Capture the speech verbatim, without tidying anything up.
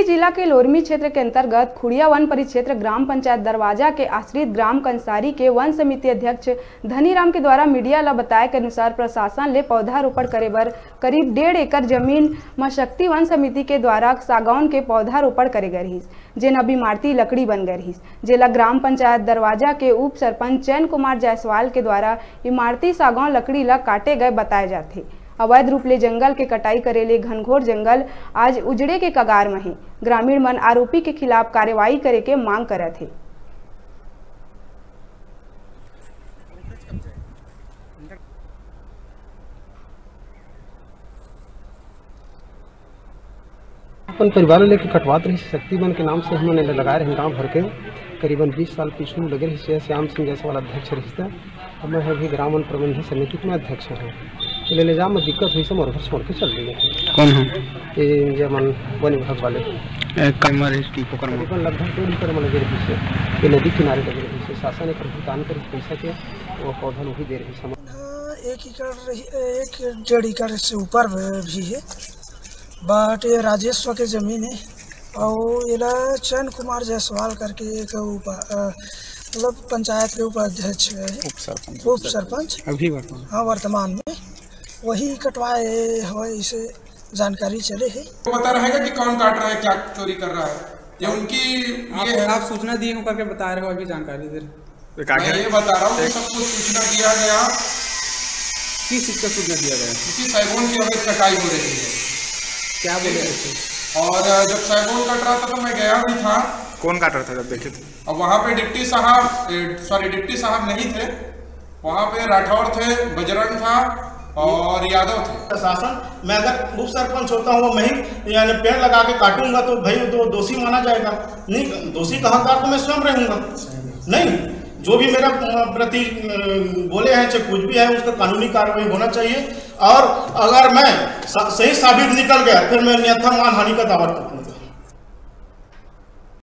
जिला के लोरमी क्षेत्र के अंतर्गत खुड़िया वन परिक्षेत्र ग्राम पंचायत दरवाजा के आश्रित ग्राम कंसारी के वन समिति अध्यक्ष धनीराम के द्वारा मीडिया ला बताए के अनुसार, प्रशासन ले पौधा रोपण करे बर करीब डेढ़ एकड़ जमीन म शक्ति वन समिति के द्वारा सागौन के पौधा रोपण करे गए रहिस, जेन अब इमारती लकड़ी बन गए रहिस, जेला ग्राम पंचायत दरवाजा के उप सरपंच चैन कुमार जायसवाल के द्वारा इमारती सागौन लकड़ी ला काटे गए बताए जाथे। अवैध रूप ले जंगल के कटाई करे ले घनघोर जंगल आज उजड़े के कगार म हे। ग्रामीण मन आरोपी के खिलाफ कार्रवाई करे के मांग करत हे। अपन परिवार लेके कटवात रहिस, शक्ति वन के नाम से हमन एला लगाए रहेन गांव भर के। करीबन बीस साल पीछू लगे रहिस, श्याम सिंह जायसवाल अध्यक्ष रहिस त, अब मैं अभी ग्राम वन प्रबंधन समिति के मैं अध्यक्ष हूँ। एले ले जा, मैं दिक्कत हुई से मोर घर छोड़ के चल दिए। कौन है? ये जे मन वन विभाग वाले। ए, कमर है, ठीक होकर करीबन लगभग डेढ़ एकड़ में लगे रहिस हे, ये नदी किनारे लगे रहिस हे। शासन एक भुगतान कर पैसा के वो पौधा नहीं दे रहिस हे। हाँ, एक एकड़ रही, एक डेढ़ एकड़ से ऊपर भी है, but ये राजस्व के जमीन है। और एला चैन कुमार जायसवाल करके एक उपा-, अ, मतलब पंचायत के उपाध्यक्ष है, उप सरपंच। उप सरपंच। अभी वर्तमान। हाँ, वर्तमान में वही कटवाए हवय, इसे जानकारी चले है। बता रहेगा कि कौन काट रहा है, क्या चोरी कर रहा है, ये उनकी आप, ये है। आप सूचना दिए हो करके बता रहे हो, अभी जानकारी दे रहे हो। ये कहा मैं गया? ये बता रहा हूँ कि सबको सूचना दिया गया। किस चीज का सूचना दिया गया? कि सैगोन की अवैध कटाई हो रही है। क्या बोले? ठीक है। थे? और जब सैगोन कट रहा था तो मैं गया भी था। कौन काट रहा था जब देखे थे? अब वहाँ पे डिप्टी साहब, ए, सॉरी, डिप्टी साहब नहीं थे, वहाँ पे राठौर थे, बजरंग था और यादव थे। प्रशासन, मैं अगर उप सरपंच होता हूँ, मैं ही यानी पेड़ लगा के काटूंगा तो भाई तो दोषी माना जाएगा। नहीं, दोषी का हकदार तो मैं स्वयं रहूंगा। नहीं, जो भी मेरा, अ, प्रति, अ, बोले हैं, चाहे कुछ भी है, उसका कानूनी कार्रवाई होना चाहिए। और अगर मैं स-, सही साबित निकल गया, फिर मैं अन्यथा मानहानि का दावा ठोकूंगा।